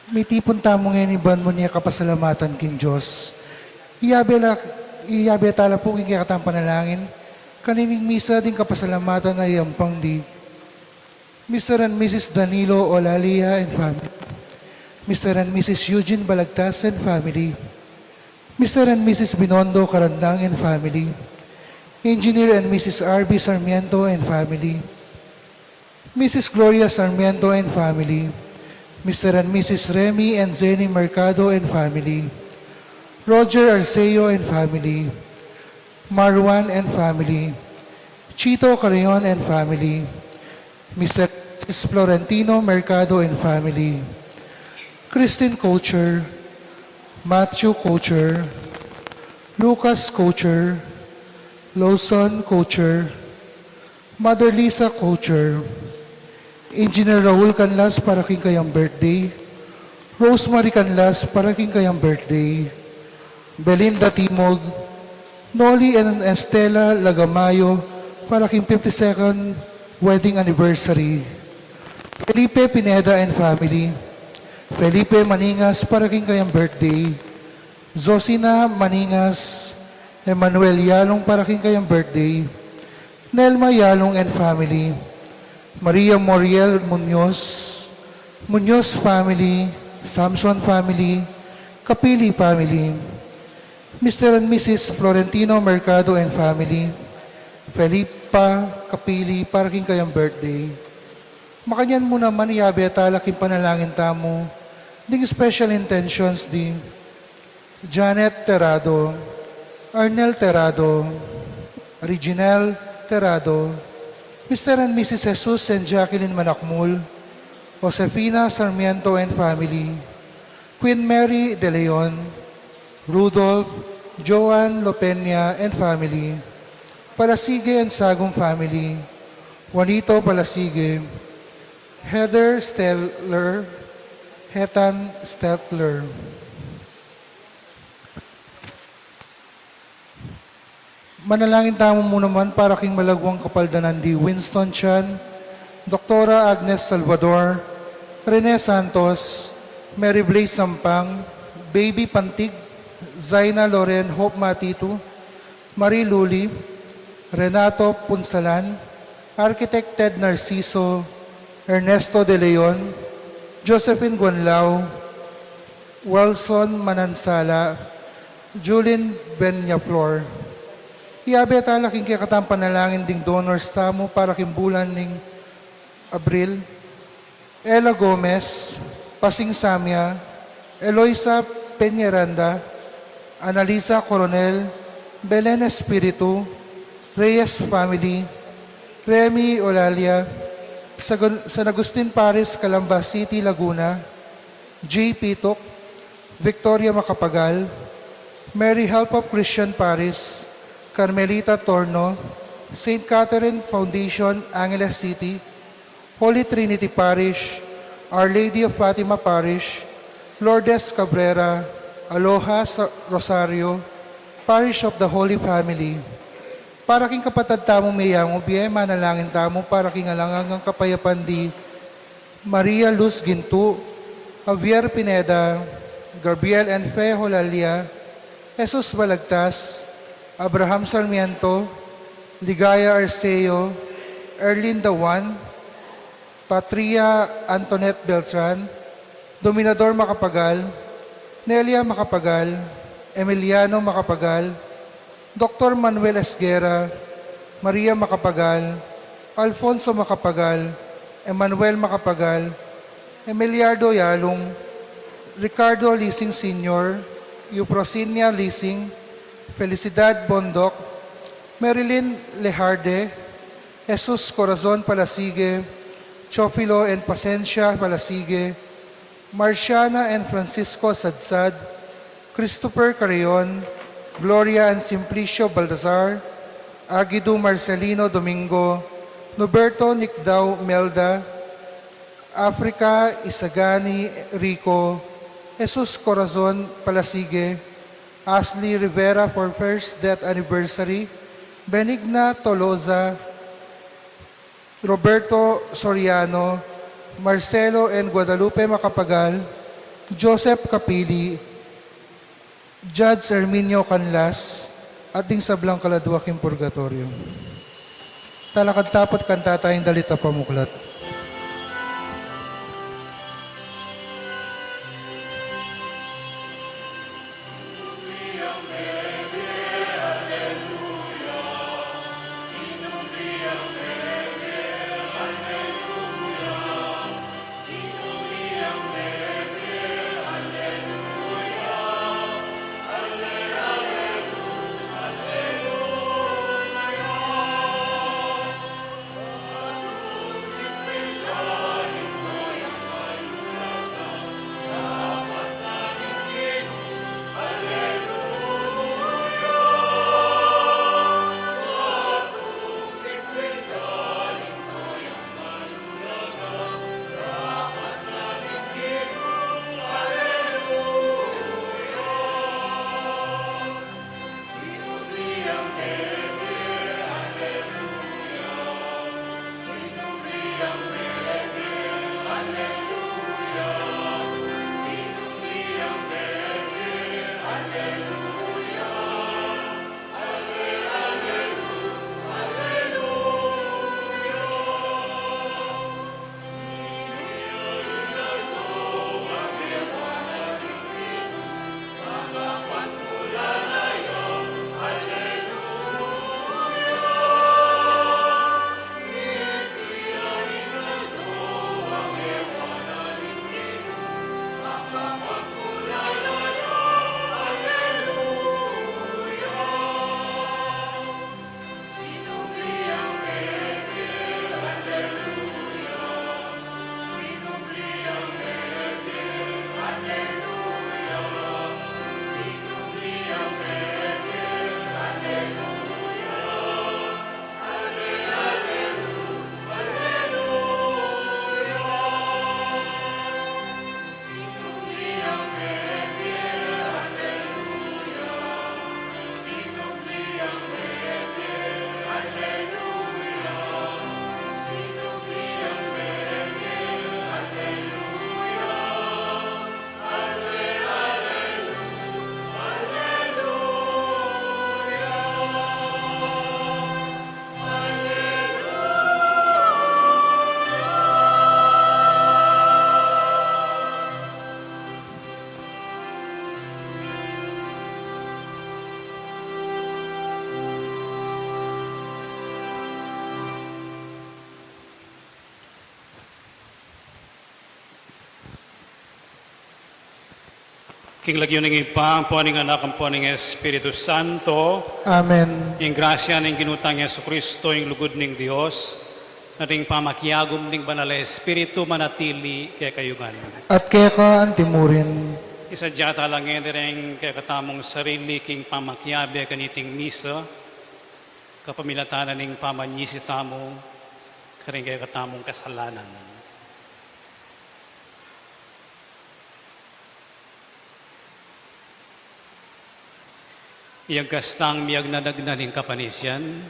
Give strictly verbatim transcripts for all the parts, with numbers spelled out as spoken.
Mitipun tamu ngeni ban mu nia kapasalamatan king Dios. Iyabe la, iyabe tala pu king kekatang panalangin kanining misa ding kapasalamatan a iyampang di Mister and Missus Danilo Olalia and family. Mister and Missus Eugene Balagtas and family. Mister and Missus Binondo Karandang and family. Engineer and Missus R B Sarmiento and family. Missus Gloria Sarmiento and family. Mister and Missus Remy and Zenny Mercado and family. Roger Arceo and family. Marwan and family. Chito Carrion and family. Mister and Missus Florentino Mercado and family. Christine Coacher, Matthew Coacher, Lucas Coacher, Lawson Coacher, Mother Lisa Coacher, Engineer Raul Canlas para king kayang birthday, Rosemary Canlas para king kayang birthday, Belinda Timog, Noli and Estela Lagamayo para king fifty-second wedding anniversary, Felipe Pineda and family, Felipe Maningas para king kayang birthday, Zosina Maningas, Emmanuel Yalong para king kayang birthday, Nelma Yalong and family, Maria Moriel Munoz, Munoz family, Samson family, Kapili family, Mister and Missus Florentino Mercado and family, Felipa Kapili para king kayang birthday. Makanyan mu naman iyabe tala king panalangin tamu ding special intentions di Janet Terrado, Arnel Terrado, Reginel Terrado, Mister and Missus Jesus and Jacqueline Manakmul, Josefina Sarmiento and family, Queen Mary De Leon, Rudolph, Joan Lopenia and family, Palasige and Sagum family, Juanito Palasige, Heather Steller, Hetan Stetler. Manalangin tamu mu naman para king malagwang kapaldanan di Winston Chan, Doktora Agnes Salvador, Rene Santos, Mary Blaze Sampang, Baby Pantig, Zaina Loren Hope Matitu, Marie Luli, Renato Punsalan, Architect Ted Narciso, Ernesto De Leon, Josephine Guanlao, Wilson Manansala, Julin Benyaflor. Iyabe tala king kekatang panalangin ding donors tamu para king bulan ning Abril, Ella Gomez, Pasing Samia, Eloisa Peñaranda, Analisa Coronel, Belen Espiritu, Reyes family, Remy Olalia, Sagun-, San Agustin Parish, Calamba City, Laguna, J. Pitok, Victoria Macapagal, Mary Help of Christian Parish, Carmelita Torno, Saint Catherine Foundation, Angeles City, Holy Trinity Parish, Our Lady of Fatima Parish, Lourdes Cabrera, Aloha Sa-, Rosario, Parish of the Holy Family. Para king kapatad tamung meyangu bie, manalangin tamu para king alang anggang kapayapan di Maria Luz Gintu, Javier Pineda, Gabriel and Fe Holalia, Jesus Balagtas, Abraham Sarmiento, Ligaya Arceo, Erlinda Juan, Patria Antoinette Beltran, Dominador Macapagal, Nelia Macapagal, Emiliano Macapagal, Doktor Manuel Esguerra, Maria Macapagal, Alfonso Macapagal, Emmanuel Macapagal, Emiliardo Yalung, Ricardo Lising Senior, Eufrosinia Lising, Felicidad Bondoc, Marilyn Lejarde, Jesus Corazon Palasigue, Teofilo and Pacencia Palasigue, Marciana and Francisco Sadsad, Christopher Carreon, Gloria and Simplicio Baltazar, Aguidu Marcelino Domingo, Noberto Nicdao Melda, Africa Isagani Rico, Jesus Corazon Palasigue, Ashley Rivera for first death anniversary, Benigna Tolosa, Roberto Soriano, Marcelo and Guadalupe Macapagal, Joseph Capili, Judge Herminio Canlas, at ding sablang kaladua king purgatoryo. Talakad tapat kanta tayang dalit a pamuklat. King lagyu ning Ibpa, ampo ning Anak, ampo ning Espiritu Santo. Amen. Ing grasya ning Ginu tang Jesucristo, ing lugud ning Dios, at ing pamakiagum ning Banal a Espiritu manatili kekayu ngan. At keka antimurin. Isadya tala ngeni ring kekatamung sarili king pamakiabe kaniting misa, kapamilatan na ning pamanyisi tamu karing kekatamung kasalanan. Iyagkas tang miyagnanagnan ing kapanisian,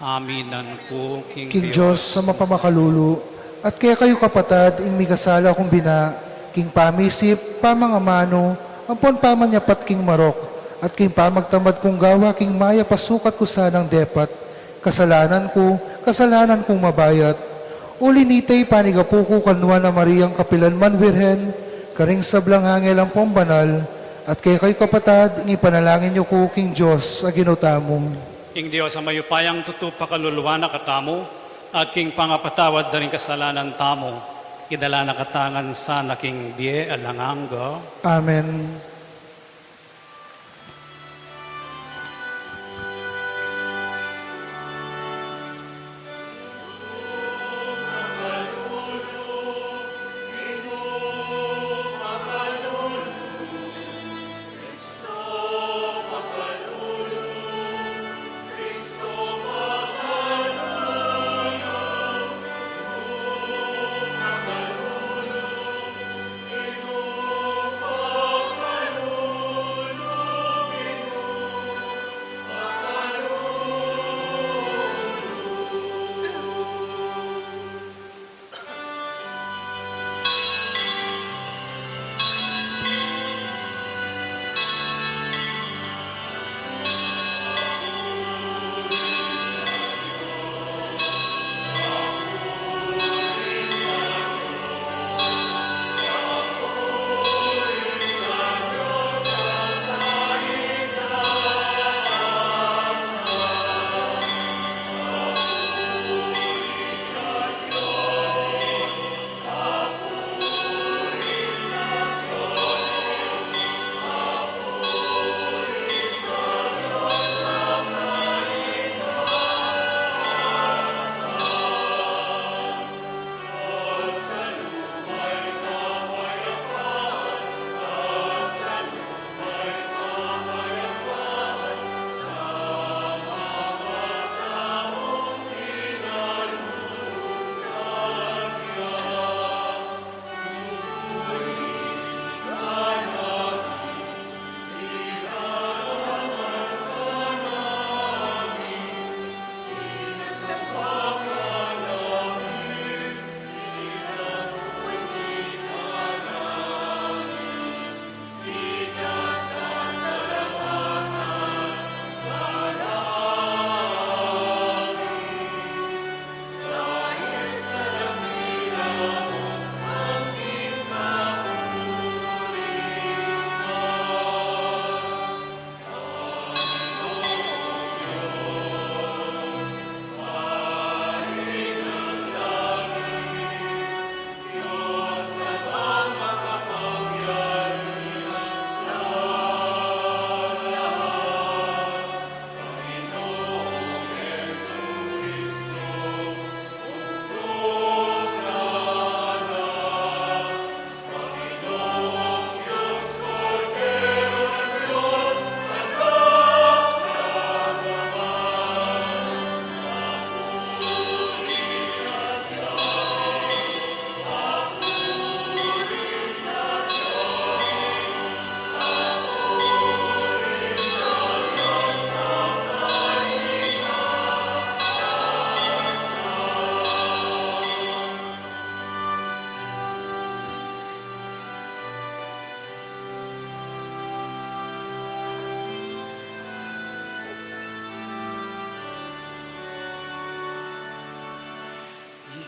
aminan ku king King Dios a mapamakalulu, at kekayu kapatad, ing mikasala kung bina, king pamisip, pamangamanu, ampon pamanyapat king marok, at king pamagtamad kung gawa king mayap a sukat ku sanang depat, kasalanan ku, kasalanan kung mabayat. Uli nita, panigapu ku kang Nuan a Mariang kapilan man Virgen, karing sablang angel ampon banal, At kekayu, kapatad, ipanalangin yu ku king Dios a Ginu tamu. Ing Dios a mayupayang tutu pakalulu na katamu, at king pangapatawad da ring kasalanan tamu, idala na katamu ngan sana king bie alang angga. Amen.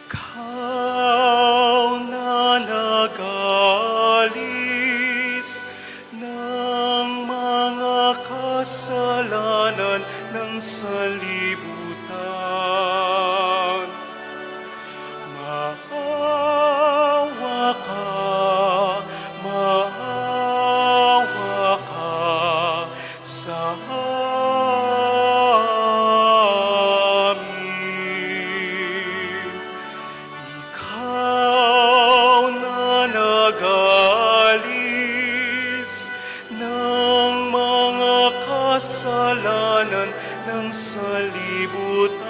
Ikaw na nagalis ng mga kasalanan ng sanlibutan. Maawa ka, maawa ka sa amin. Ikaw na nagalis ng mga kasalanan ng sanlibutan.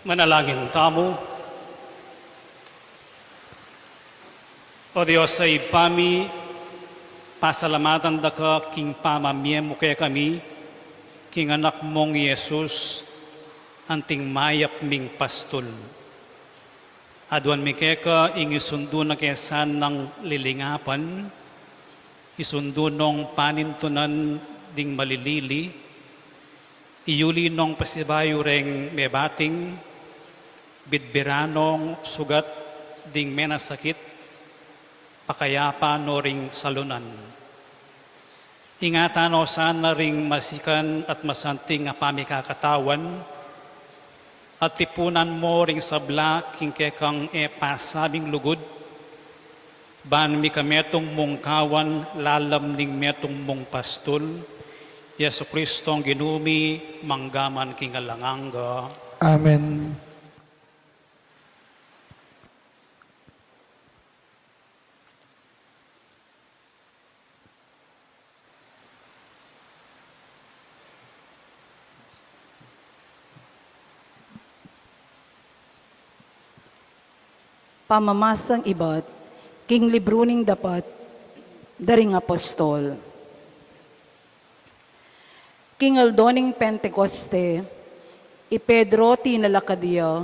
Manalangin tamu. O Dios a Ibpa mi, pasalamatan da ka king pamamie mu kekami, king Anak mung i Jesus, anting mayap ming pastul. Aduan mi keka ing isundu na ke sanang lilingapan, isundu nong panintunan ding malilili, iyuli nong pasibayu reng mebating, bidbiran nong sugat ding menasakit, pakayapan no ring salunan. Ingatan no sana ring masikan at masanting a pamikakatawan, at tipunan mo ring sabla king kekang e pasabing lugud, ban mika metung mung kawan lalam ning metung mung pastul, Jesu Kristong Ginu mi, mangga man king alang angga. Amen. Pamamasang ibat king libru ning Dapat da ring Apostol. King aldo ning Pentekoste, i Pedro tinalakad ya,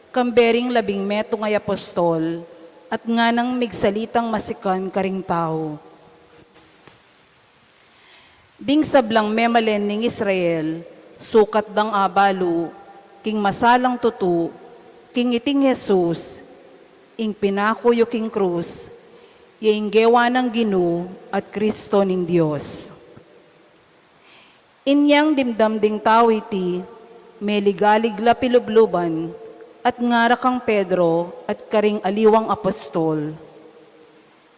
kambe ring labing metung a apostol, at nganang migsalitang masikan karing tau. Ding sablang memalen ning Israel, sukat dang abalu king masalang tutu, king iting Jesus, ing pinaku yu king krus, ya ing gewa nang Ginu at Kristo ning Dios. Inyang dimdam ding tau iti, meligalig la pilubluban, at ngara kang Pedro at karing aliwang apostol,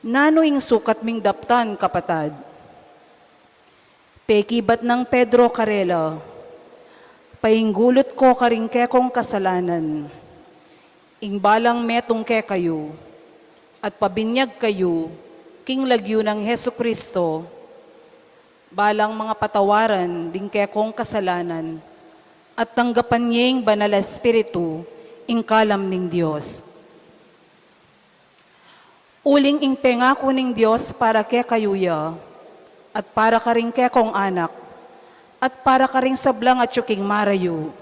"Nanu ing sukat ming daptan, kapatad?" Pekibat nang Pedro karela, "Painggulut ko karing kekong kasalanan, ing balang metung kekayu, at pabinyag kayu king lagyu nang Jesu-Kristo, balang mangapatawaran ding kekong kasalanan, at tanggapan ye ing Banal a Espiritu, ing kalam ning Dios. Uling ing pengaku ning Dios para kekayu ya, at para karing kekong anak, at para karing sablang atyu king marayu,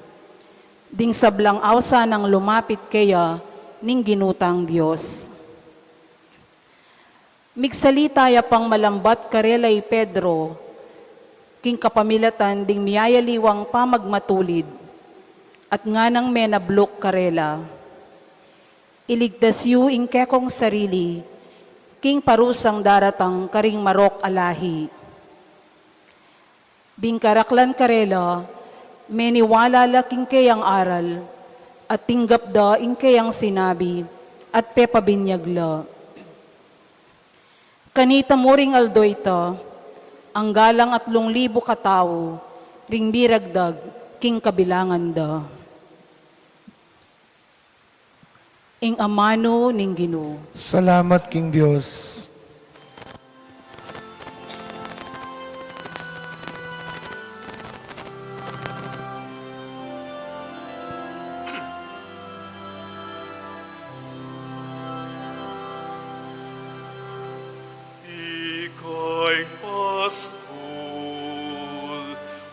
ding sablang ausan nang lumapit keya ning Ginu tang Dios." Migsalita ya pang malambat karela i Pedro, king kapamilatan ding miyayaliwang pamagmatulid, at nganang menabluk karela, "Iligtas yu ing kekong sarili, king parusang daratang karing marok a lahi." Ding karaklan karela, meniwala la king keyang aral, at tinggap da ing keyang sinabi, at pepabinyag la. Kanita mu ring aldo ita, angga lang atlung libu katau ring miragdag king kabilangan da. Ing amanu ning Ginu. Salamat king Dios. Ika ing pastul,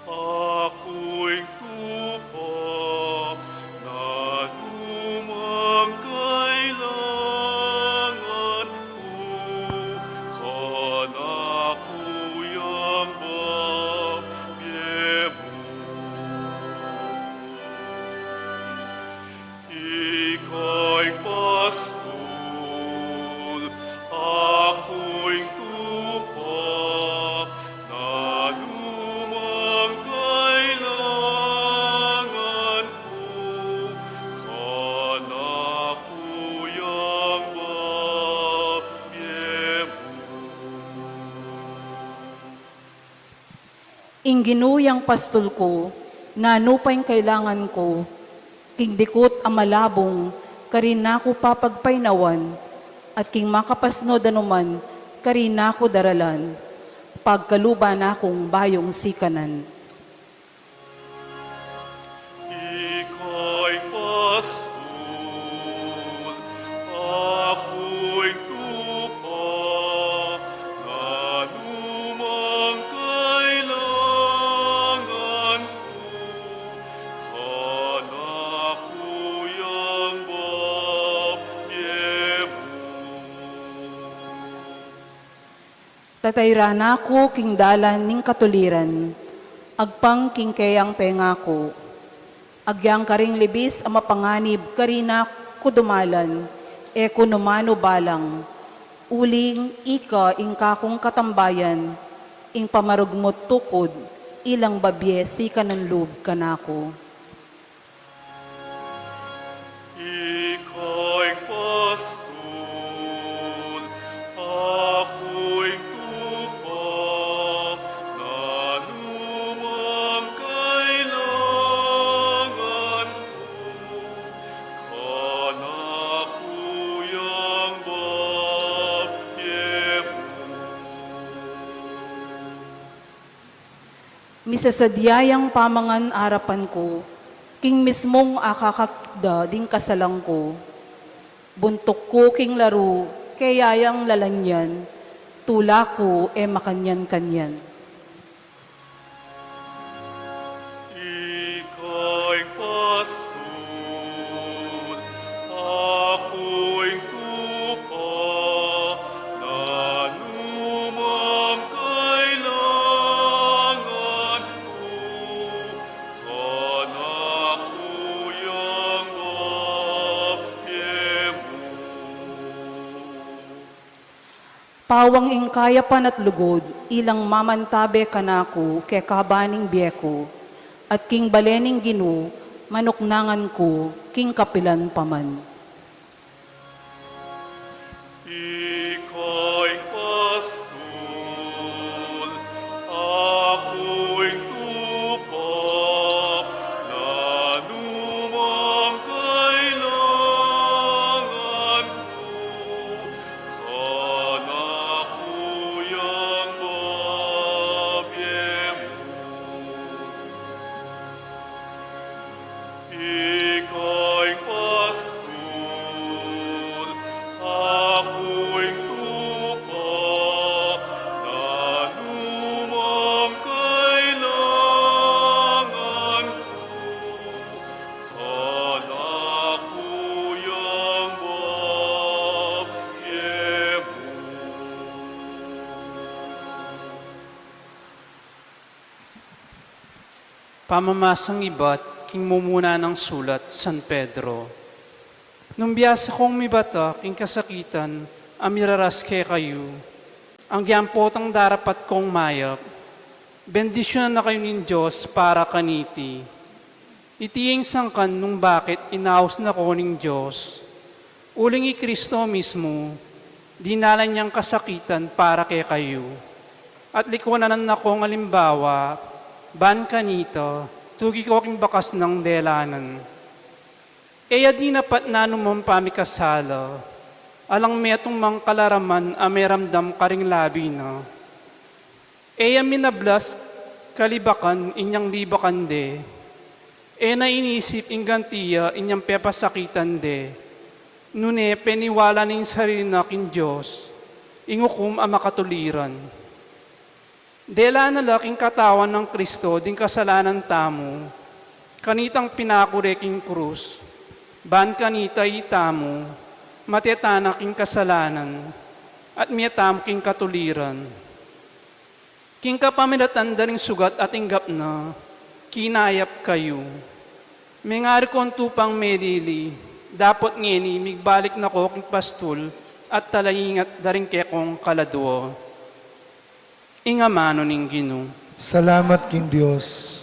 aku ing tupa, nanu mang kailangan ku, kanaku yang babie mu. Ika ing pastul, aku ing tupa, nanu mang kailangan ku, kanaku yang babie mu. Ing Ginu yang pastul ku, nanu pa ing kailangan ku, king dikut a malabung karin na ku papagpainawan, at king makapasnud a numan karin na ku daralan, pagkaluban na kung bayung sikanan. Ika ing Tairan na ku king dalan ning katuliran, agpang king keyang pengaku. Agyang karing libis a mapanganib karina ku dumalan, e ku nu manu balang. Uling ika ing kakung katambayan, ing pamarugmut tukud, ilang babie sikanan lub kanaku. Ika ing pastul, aku ing tupa, nanu mang kailangan ku, kanaku yang babie mu. Misasadya yang pamangan arapan ku, king mismung akakakit da ding kasalan ku. Buntuk ku king laru, keya yang lalanyan, tula ku e makanyan-kanyan. Ika ing pastul, aku ing tupa, nanu mang kailangan ku, kanaku yang babie mu. Pawang ing kayapan at lugud, ilang mamantabe kanaku kekaba ning bie ku, at king bale ning Ginu, manuknangan ku king kapilan pa man. Ika ing pastul, aku ing tupa, nanu mang kailangan ku, kanaku yang babie mu. Ika ing pastul, aku ing tupa, nanu mang kailangan ku, kanaku yang babie mu. Pamamasang ibat king mumuna nang sulat San Pedro. Nung biasa kong mibata king kasakitan a miraras kekayu, agyang potang darapat kong mayap, bendisyunan na kayu ning Dios para kaniti. Iti ing sangkan nung bakit inaus na ko ning Dios. Uling i Kristo mismu, dinalan yang kasakitan para kekayu. At likuanan na kong alimbawa, ban kanita, tuki ko king bakas nang delanan. E ya dinapat nanu mang pamikasala, alang metung mang kalaraman a meramdam karing labi na. E ya minablas kalibakan inyang libakan de. E na inisip ing ganti ya inyang pepasakitan de. Nune peniwala ne ing sarili na king Dios, ing ukum a makatuliran. Dela na la king katawan nang Kristo ding kasalanan tamu, kanitang pinaku re king krus, ban kanita itamu, mate tana king kasalanan, at mie tamu king katuliran. King kapamilatan da ring sugat a tinggap na, kinayap kayu. Mengari kong tupang melili, dapot ngeni migbalik na ko king pastul at talaingat da ring kekong kaladua. Ing amanu ning Ginu. Salamat king Dios.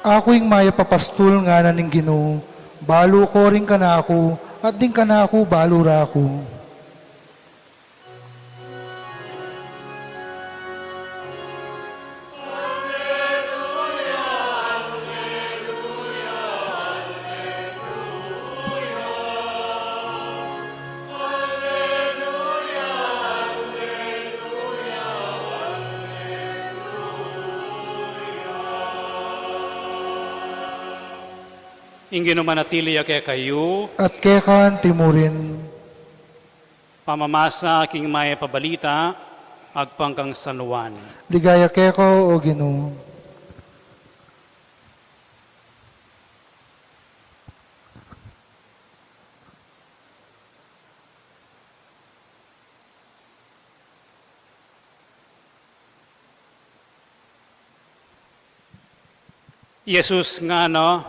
Aku ing mayap a pastul, ngana ning Ginu, balu ko ring kanaku, at ding kanaku balu ra ku. Ing Ginu manatili ya kekayu. At keka antimurin. Pamamasa king mayap a balita agpang kang San Juan. Ligaya keka, O Ginu. Jesus ngana,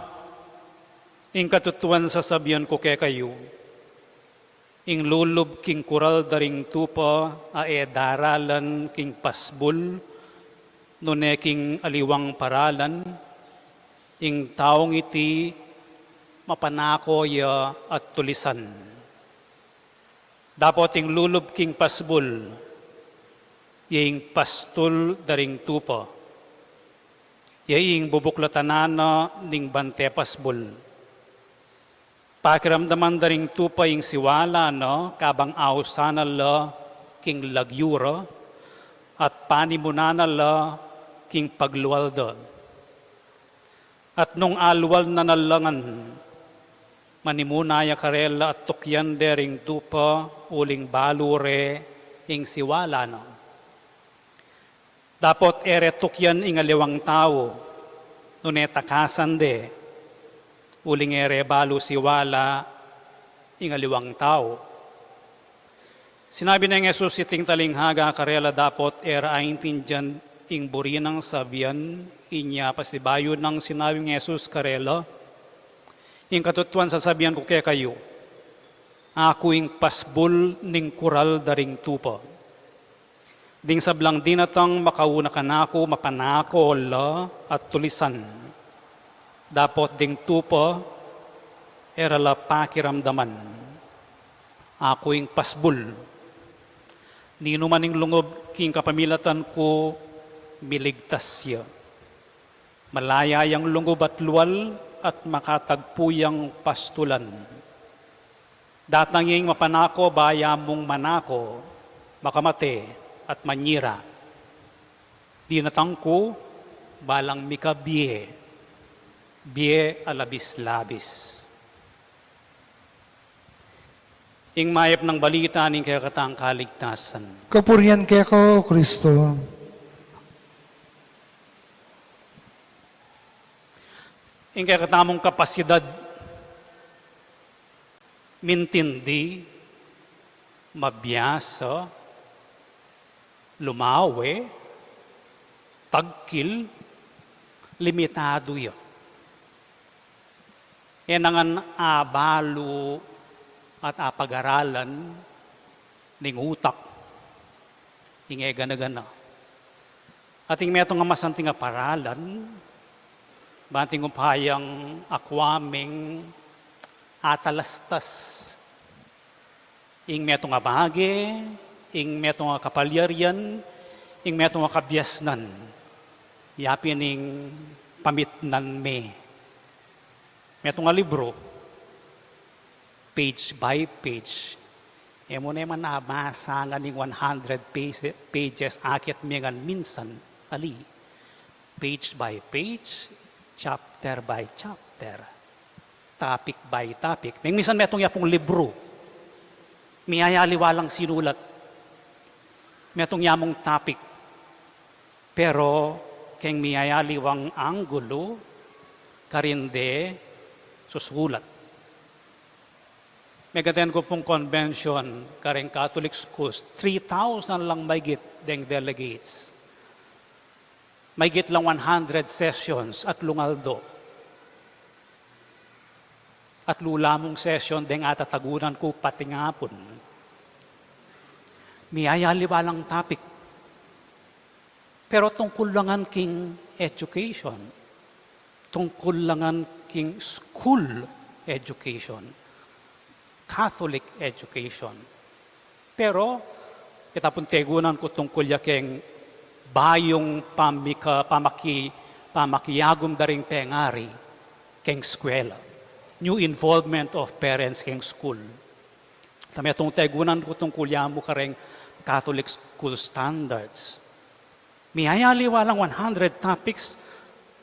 ing katutuan sasabian ku kekayu, ing lulub king kural da ring tupa a e daralan king pasbul, nune king aliwang paralan, ing taung iti mapanako ya at tulisan. Dapot ing lulub king pasbul, ya ing pastul da ring tupa, ya ing bubuklatan na ning bante pasbul. Pakiramdaman da ring tupa ing siwala na kabang ausan na la king lagyu ra, at panimunan na la king paglual da. At nung alual na na la ngan, manimuna ya karela at tukyan de ring tupa uling balu re ing siwala na. Dapot e re tukyan ing aliwang tau, nune takasan de, uling e re balu siwala ing aliwang tau. Sinabi neng Jesus iting talinghaga karela dapot e ra aintindian ing buri nang sabian. Inya pasibayu nang sinabi neng Jesus karela, ing katutuan sasabian ku kekayu, aku ing pasbul ning kural da ring tupa. Ding sablang dinatang makauna kanaku mapanako la at tulisan. Dapot ding tupa e ra la pakiramdaman. Aku ing pasbul. Ninuman ing lungub king kapamilatan ku miligtas ya. Malaya yang lungub at lual at makatagpu yang pastulan. Datang ing mapanako ba ya mung manako, makamate at manyira. Dinatang ku balang mikabie, bie a labis-labis. Ing mayap nang balita ning kekatang kaligtasan. Kapurian keka, O Kristo. Ing kekatamung kapasidad mintindi, mabiasa, lumawe, tagkil, limitadu ya. E na ngan abalu at apagaralan ning utak, ing e gana-gana. Ating metung a masanting a paralan, bang ating upayang akua ming atalastas ing metung a bage, ing metung a kapalyarian, ing metung a kabiasnan, ya pin ing pamitnan me. Metung a libru, page by page. E mu ne man nabasa ngan ing one hundred page-, pages, akit me ngan minsan, ali. Page by page, chapter by chapter, topic by topic. Meng minsan metung ya pung libru, miyayaliwa lang sinulat. Metung ya mung topic. Pero keng miyayaliwang anggulu, karin de susulat. Megaten ku pung convention kareng Catholic schools, three thousand lang maigit deng delegates. Maigit lang one hundred sessions, atlung aldo. Atlu la mung session deng atatagunan ku patingapun. Miyayaliwa lang topic. Pero tungkul la ngan king education, tungkul la ngan king school education, Catholic education. Pero ita pung tegunan ku tungkul ya keng bayung pamika-, pamaki-, pamakiagum da ring pengari keng eskwela. New involvement of parents keng school. Ita metung tegunan ku tungkul ya mu kareng Catholic school standards. Miyayaliwa lang one hundred topics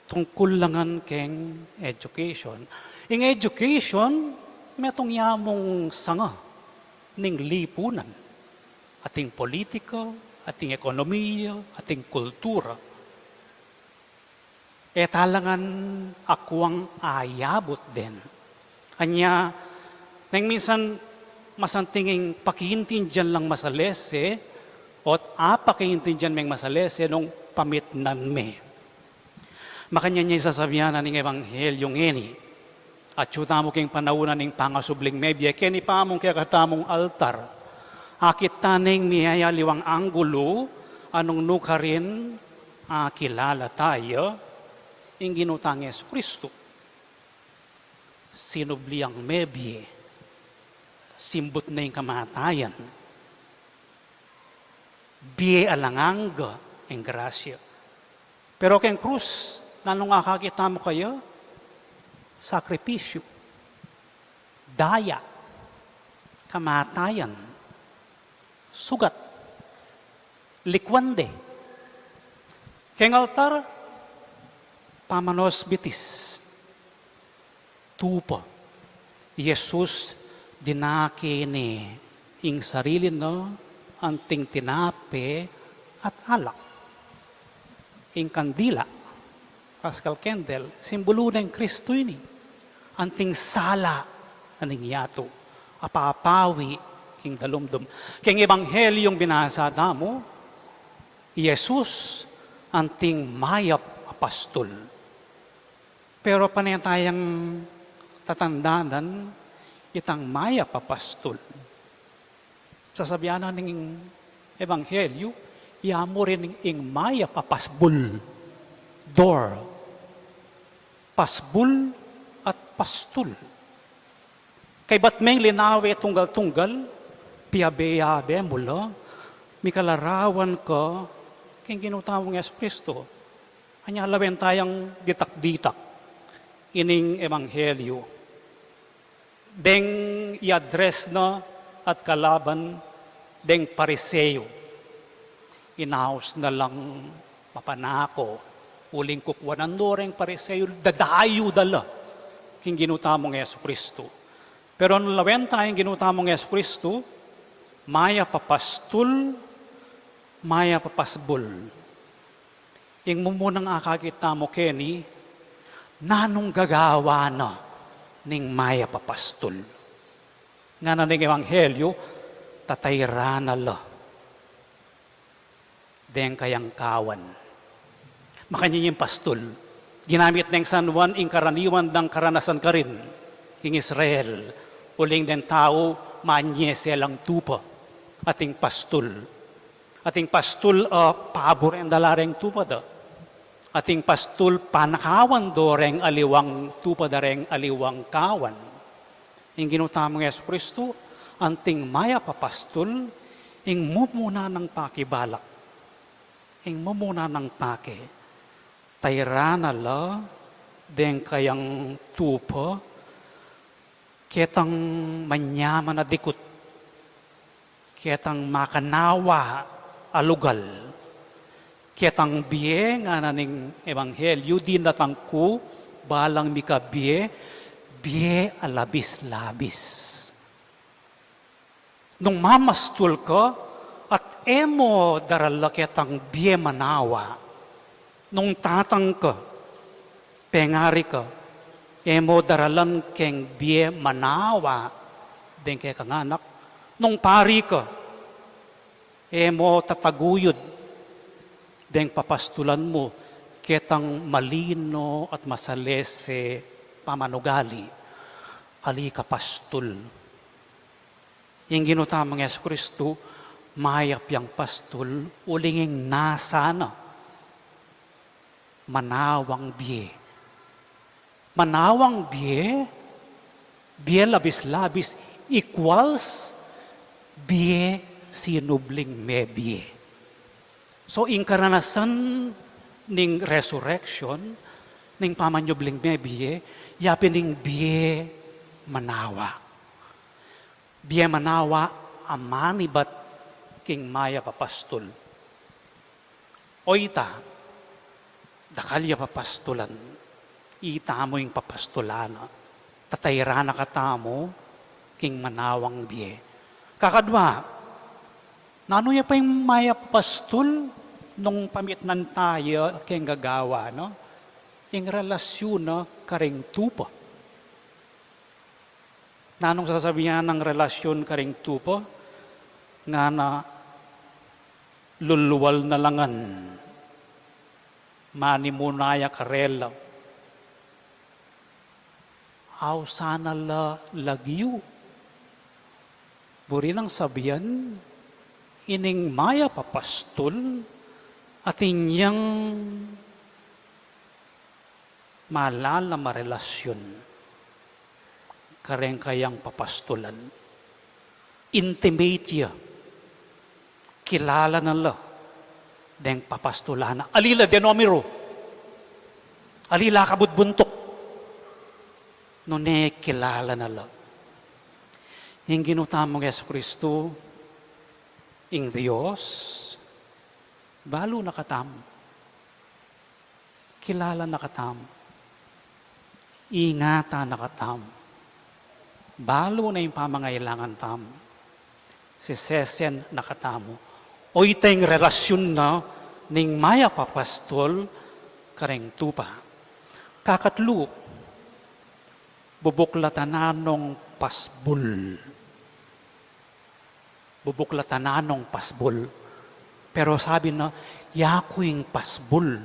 tungkul la ngan keng education. Ing education, metung ya mung sanga ning lipunan, ating politika, ating ekonomiya, ating kultura. E talangan akuang ayabut den. Anya, neng minsan masanting ing pakiintindian lang masalese, o't apakiintindian meng masalese nung pamitnan me. Makanyan ya ing sasabian na ning ebanghelyo ngeni. Atyu tamu king panaun na ning pangasubling mebie, keni pa mung kekatamung altar. Akit ta neng miyayaliwang anggulu, a nung nukarin, akilala ta ya, ing Ginu tang Jesu Kristu. Sinubli yang mebie, simbut na ing kamatayan. Bie alang angga ing grasya. Pero keng krus, nanung akakit tamu kaya? Sakripisyu, daya, kamatayan, sugat, likwan de. Keng altar, pamanosbitis, tupa. I Jesus dinake ne ing sarili na anting tinape at alak. Ing kandila, Paschal candle, simbulu neng Kristu ini. Anting sala na ning yatu, apapawi king dalumdum. Keng ebanghelyung binasa tamu, i Jesus anting mayap a pastul. Pero pane tayang tatandanan itang mayap a pastul. Sasabian na ning ebanghelyu, ya mu rin ing mayap a pasbul. Door. Pasbul at pastul. Kaybat meng linawe tunggal-tunggal, piyabe-yabe mu la, mikalarawan ka king Ginu tamung Jesu Kristu. Anya lawen tayang ditak-ditak ining ebanghelyu. Deng i-address na at kalaban deng Pariseo. Inaus na lang mapanako, uling kukuanan do reng Pariseo, dadayu da la king Ginu tamung Jesu Kristu. Pero nung lawen taya ing Ginu tamung Jesu Kristu, mayap a pastul, mayap a pasbul. Ing mumunang akakit tamu keni, nanung gagawan na ning mayap a pastul. Ngana ning ebanghelyu, tatayran na la deng kayang kawan. Makanyan ing pastul. Ginamit neng San Juan ing karaniwan dang karanasan karin king Israel. Uling deng tau manyese lang tupa. Ating pastul. Ating pastul, ah, paburen da la reng tupa da. Ating pastul panakawan do reng aliwang tupa da reng aliwang kawan. Ing Ginu tamung Jesu Kristu, anting mayap a pastul, ing mumuna nang pakibalak. Ing mumuna nang pake. Tayran na la deng kayang tupa, ketang manyaman a dikut, ketang makanawa a lugal, ketang bie, ngana ning ebanghelyu, dinatang ku balang mikabie, bie a labis-labis. Nung mamastul ka at e mo darala ketang bie manawa, nung tatang ka, pengari ka, e mo daralan keng bie manawa deng kekang anak, nung pari ka, e mo tataguyud deng papastulan mu ketang malino at masalese pamanugali, ali ka pastul. Ing Ginu tamung Jesu Kristu, mayap yang pastul, uling ing nasa na manawang bie. Manawang bie, bie labis-labis equals bie sinubling mebie. So, ing karanasan ning resurrection, ning pamanyubling mebie, ya pin ing bie manawa. Bie manawa a manibat king mayap a pastul. O ita, dakal ya papastulan, itamu ing papastulan na. tatairan na katamu king manawang bie. Kakadwa, nanu ya pa ing mayap a pastul nung pamitnan taya keng gagawan na? Ing relasyun na karing tupa. Nanung sasabian nang relasyun karing tupa? Ngana lulwal na la ngan, manimuna ya karela. Ausan na la lagyu. Buri nang sabian, ining mayap a pastul, atin yang malalam a relasyun kareng kayang papastulan. Intimate ya. Kilala na la deng papastulan na. Ali la denomiru. Ali la kabudbuntuk. Nune kilala na la. Ing Ginu tamung Jesucristo, ing Dios, balu na katamu. Kilala na katamu. Ingatan na katamu. Balu na ing pamangailangan tamu. Sisesen na katamu. O, ita ing relasyun na ning mayap a pastul kareng tupa. Kakatlu, bubuklatan na nung pasbul. Bubuklatan na nung pasbul. Pero sabi na, yaku ing pasbul.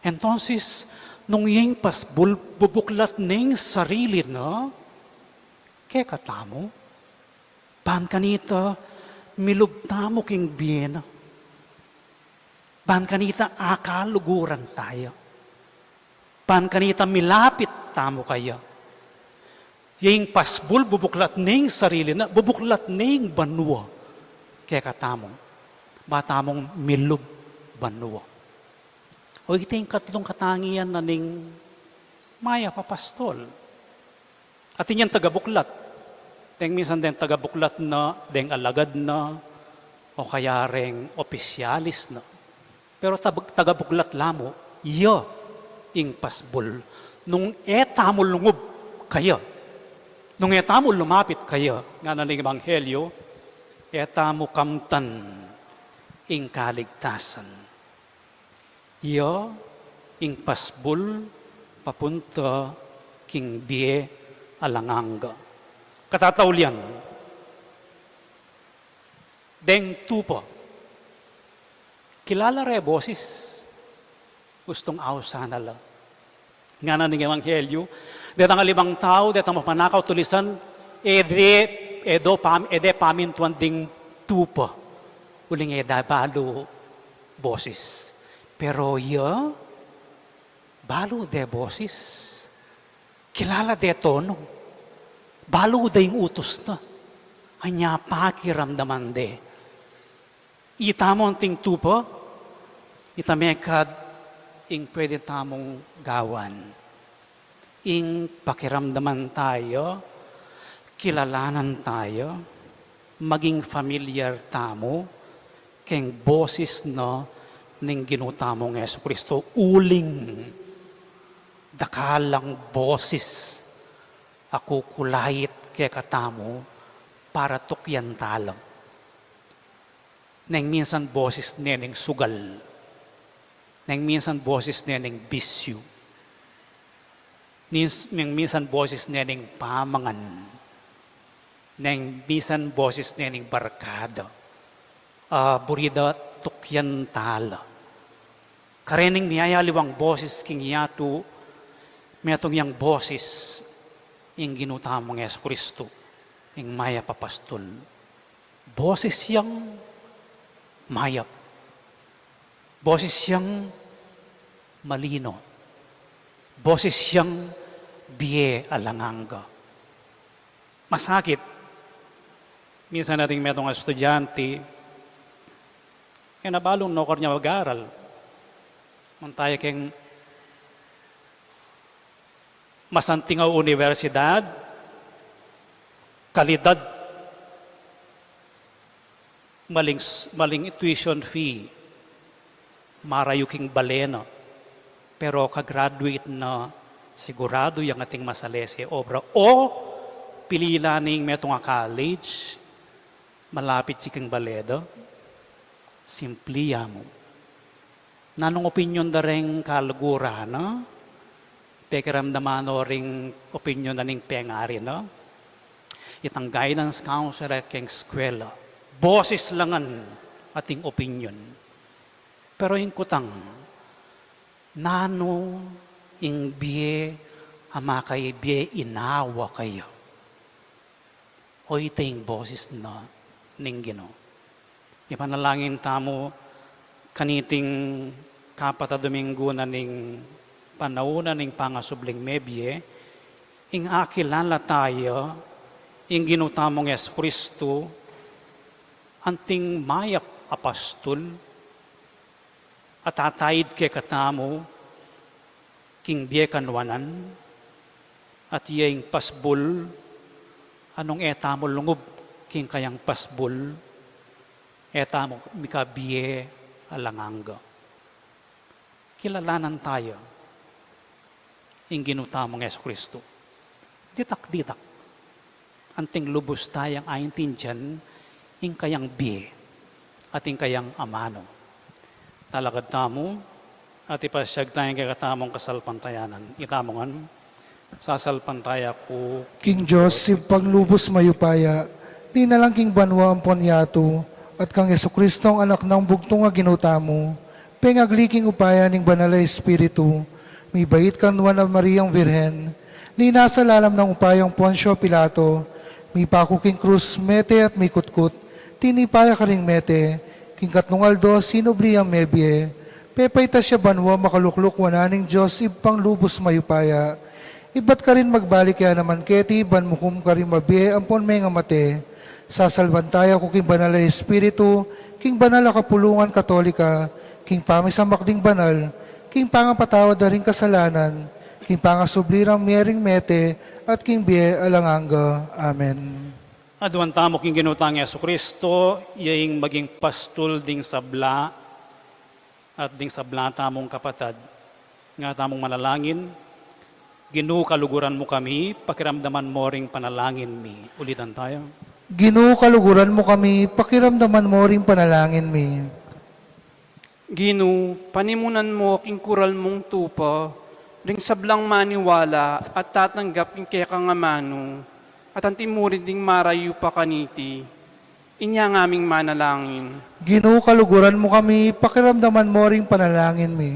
Entonces, nung ing pasbul bubuklat ne ing sarili na kekatamu, ban kanita milub tamu king bie na. Ban kanita akaluguran taya. Ban kanita milapit tamu kaya. Ya ing pasbul bubuklat ne ing sarili na, bubuklat ne ing banua kekatamu. Ba tamung milub banua. O, ita ing katlung katangian na ning mayap a pastul. Atin yang tagabuklat. Deng minsan deng tagabuklat na, deng alagad na, o kaya reng opisyalis na. Pero tab-, tagabuklat la mu, ya ing pasbul. Nung e tamu lungub kaya, nung e tamu lumapit kaya, ngana ning ebanghelyo, e tamu kamtan ing kaligtasan. Ya ing pasbul papunta king bie alang angga. Katataulian, deng tupa. Kilala re bosis, ustung ausan na la. Ngana ning ebanghelyo, detang alimang tau, detang mapanakaw, tulisan, e de, e do pam-, e de pamintuan ding tupa. Uling e da balu bosis. Pero ya, balu de bosis. Kilala de tonu. Balu de ing utus na. Anya pakiramdaman de. Itamu anting tupa, ita mekad ing pwede tamung gawan. Ing pakiramdaman taya, kilalanan taya, maging familiar tamu keng bosis na ning Ginu tamung Jesucristo, uling dakal lang bosis a kukulait kekatamu para tukyan tala. Neng minsan bosis ne ning sugal. Neng minsan bosis ne ning bisyu. Nins-, neng minsan bosis ne ning pamangan. Neng minsan bosis ne ning barkada. A, buri da tukyan tala. Karening miyayaliwang bosis king yatu, metung yang bosis ing Ginu tamung Jesucristo, ing mayap a pastul. Bosis yang mayap. Bosis yang malino. Bosis yang bie alang angga. Masakit. Minsan ating metung a estudyante, e na balung nukar nya mag-aral. Mantaya keng masanting a universidad, kalidad, maling s-, maling tuition fee, marayu king bale na, pero ka-graduate na, Siguradu yang ating masalese obra o pili la ning metung a college, malapit ya king bale da, simpli ya mu. Nanung opinyon da reng kaluguran na, pekiramdaman no ring opinyon na ning pengari na. Itang guidance counselor keng eskwela, boses la ngan ating opinyon. Pero ing kutang, nanu ing bie a makabie inawa kaya? O ita ing boses na ning Ginu. Ipanalangin tamu kaniting kapatad Domingo na ning panaun na ning pangasubling mebie, ing akilala taya ing Ginu tamung Jesucristo, anting mayap a pastul, a tataid kekatamu king bie kanuanan, at iya ing pasbul, a nung e tamu lungub king kayang pasbul, e tamu mikabie alang angga. Kilalanan taya ing Ginu tamung Jesucristo. Ditak-ditak, anting lubus tayang aintindian ing kayang bie at ing kayang amanu. Talakad tamu at ipasyag taya ing kekatamung kasalpantayanan. Itamu ngan, sasalpantaya ku king Dios, Ibpang lubus mayupaya, linalang king banua ampon yatu, at kang Jesucristong Anak nang bugtung a Ginu tamu, pengagli king upaya ning Banal a Espiritu, mibait kang Nuan a Mariang Virgen, linasa lalam nang upayang Poncio Pilato, mipaku king krus, mete at mikutkut, tinipa ya karing mete, king katlung aldo sinubli yang mebie, pepaitas ya banua makalukluk wanan ning Dios Ibpang lubus mayupaya. Ibat karin magbalik ya naman keti ban mukum karing mabie ampon mengamate. Sasalpantaya ku king Banal a Espiritu, king banal a kapulungan Katolika, king pamisamak ding banal, king pangapatawad da ring kasalanan, king pangasubli rang mie ring mete, at king bie alang angga. Amen. Aduan tamu king Ginu tang Jesucristo, iya ing maging pastul ding sabla, at ding sabla tamung kapatad. Nga tamung manalangin, Ginu, kaluguran mu kami, pakiramdaman mo ring panalangin mi. Ulitan taya. Ginu, kaluguran mu kami, pakiramdaman mo ring panalangin mi. Ginu, panimunan mo king kural mung tupa ring sablang maniwala at tatanggap king kekang amanu, at anti mu rin ding marayu pa kaniti. Inya ngaming manalangin. Ginu, kaluguran mu kami, pakiramdaman mo ring panalangin mi.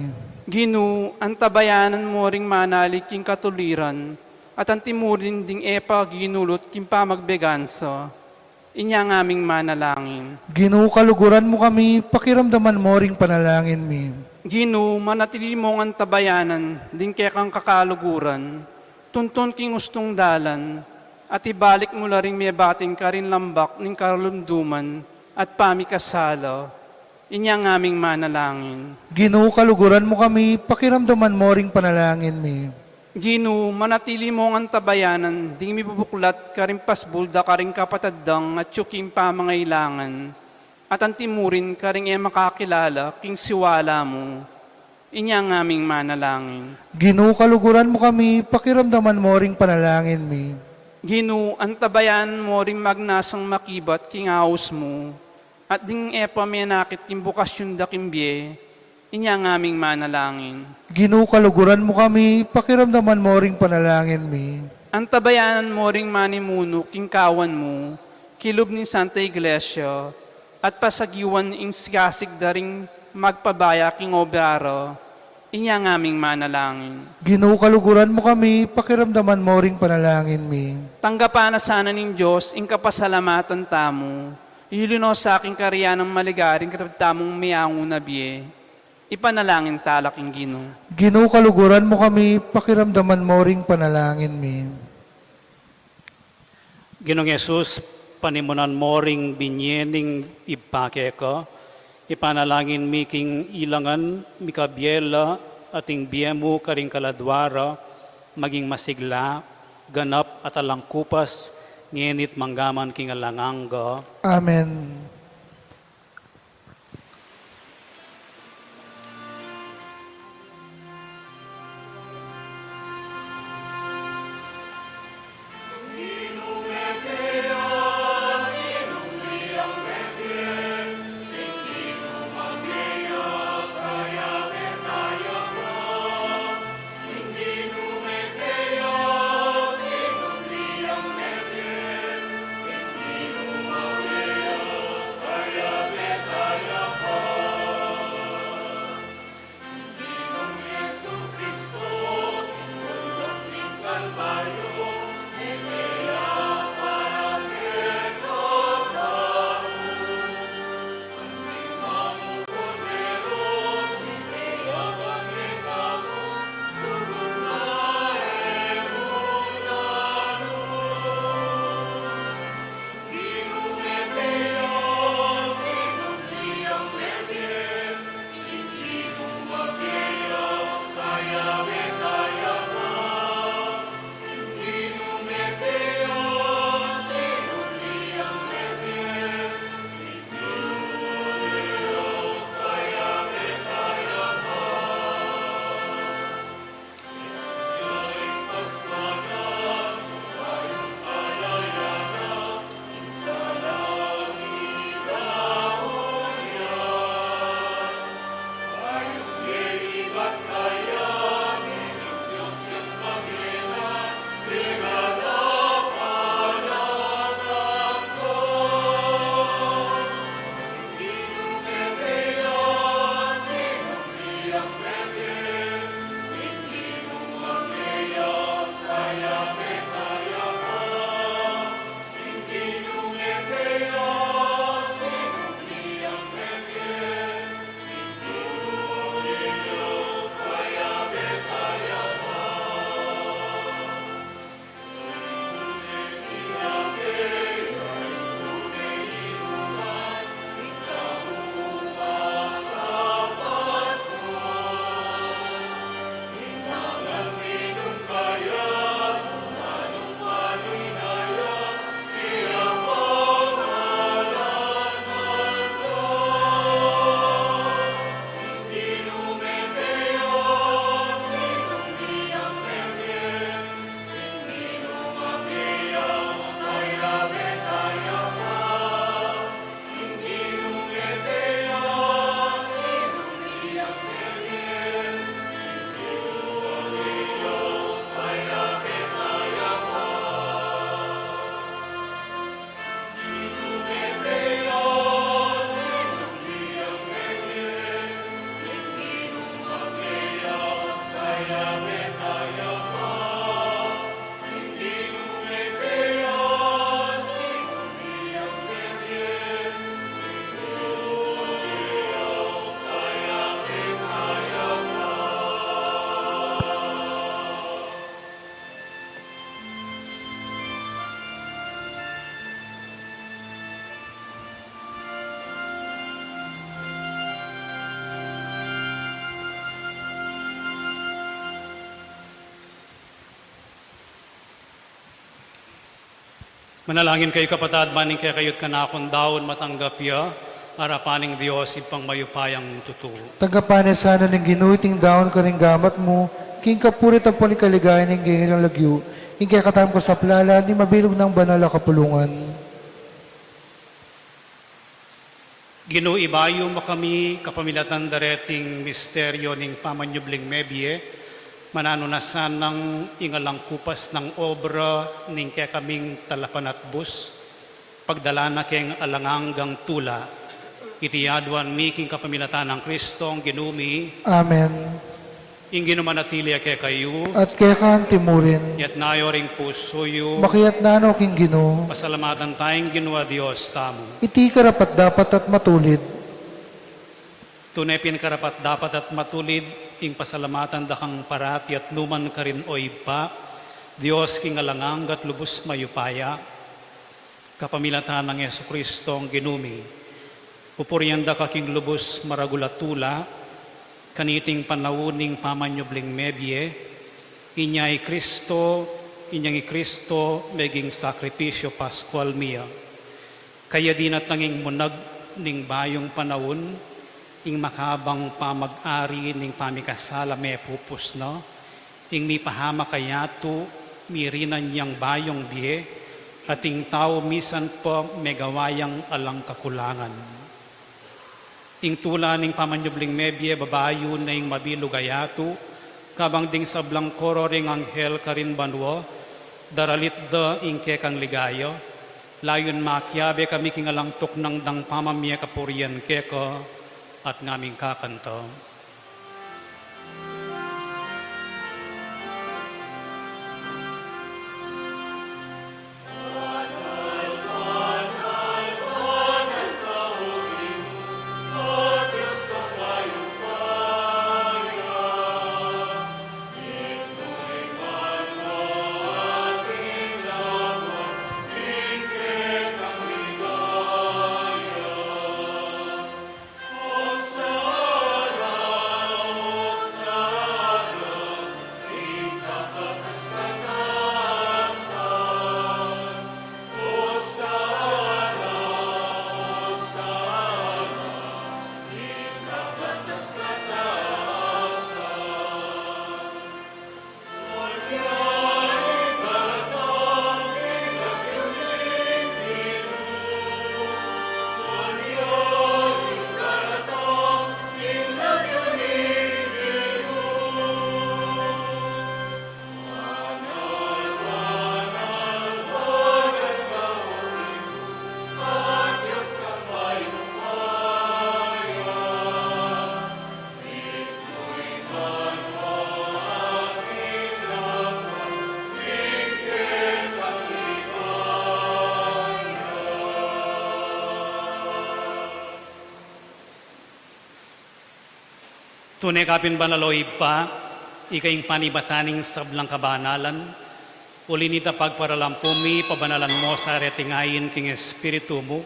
Ginu, antabayanan mo ring manalig king katuliran, at anti mu rin ding e pa ginulut king pamagbegansa. Inya ngaming manalangin. Ginu, kaluguran mu kami, pakiramdaman mo ring panalangin mi. Ginu, manatili mong antabayanan ding kekang kakaluguran, tuntun king ustung dalan, at ibalik mu la ring mebating karin lambak ning karunduman at pamikasala. Inya ngaming manalangin. Ginu, kaluguran mu kami, pakiramdaman mo ring panalangin mi. Ginu, manatili mong antabayanan ding mibubuklat karing pasbul da karing kapatad dang atyu king pamangailangan, at anti mu rin karing e makakilala king siwala mu. Inya ngaming manalangin. Ginu, kaluguran mu kami, pakiramdaman mo ring panalangin mi. Ginu, antabayanan mo ring magnasang makibat king aus mu, at ding e pa menakit king bukasyun da king bie. Inya ngaming manalangin. Ginu, kaluguran mu kami, pakiramdaman mo ring panalangin mi. Antabayanan mo ring manimunu king kawan mu, kilub ning Santa Iglesia, at pasagiwan ing sikasig da ring magpabaya king obra ra. Inya ngaming manalangin. Ginu, kaluguran mu kami, pakiramdaman mo ring panalangin mi. Tanggapan na sana ning Dios ing kapasalamatan tamu, yuli no sa king karian nang maligaring kapatad tamung meangu na bie. Ipanalangin tala king Ginu. Ginu, kaluguran mu kami, pakiramdaman mo ring panalangin mi. Ginung Jesus, panimunan mo ring binye ning Ibpa keka, ipanalangin mi king ilangan, mikabie la at ing bie mu karing kaladua ra, maging masigla, ganap at alang kupas, ngeni't manggaman king alang angga. Amen. Manalangin kayu, kapatad, ban ing kekayu't kanakung daun matanggap ya arapan ning Dios Ibpang mayupayang tutu. Tanggapan na sana ning Ginu iting daun karing gamat mu, king kapurian at king kaligayan ning kekayung lagyu, ing kekatamung kasaplalan ning mabilug nang banal a kapulungan. Ginu, ibayu mu kami kapamilatan da reting misteryo ning pamanyubling mebie, mananu na sanang ing alang kupas nang obra ning kekaming talapanatbus, pagdalan na keng alang anggang tula. Iti aduan mi king kapamilatan nang Kristong Ginu mi. Amen. Ing Ginu manatili ya kekayu. At keka antimurin. Itas yu ring pusu yu. Makitas no king Ginu. Pasalamatan taya ing Ginu a Dios tamu. Iti karapat-dapat at matulid. Tune pin karapat-dapat at matulid ing pasalamatan da kang parati at nukarin man, O Ibpa, Dios king alang angga at lubus mayupaya. Kapamilatan nang Jesucristong Ginu mi, pupurian da ka king lubus maragul a tula, kaniting panaun ning pamanyubling mebie, inya i Cristo, inyang i Cristo meging sakripisyu Paskual mi ya. Kaya dinatang ing munag ning bayung panaun, ing makabang pamag-ari ning pamikasala mepupus na, ing mipahamak a yatu, mirinan yang bayung bie, at ing tau misan pa megawa yang alang kakulangan. Ing tula ning pamanyubling mebie babayu na ing mabilug a yatu, kabang ding sablang koro ring anghel karin banua, daralit da ing kekang ligaya, layun makiabe kami king alang tuknang dang pamamie kapurian keka, at ngaming kakanta. Tune ka pin banal, o Ibpa, ika ing panibatan ning sablang kabanalan, uli na nita pagparalampu mi, pabanalan mu sa reting ain king Espiritu mu,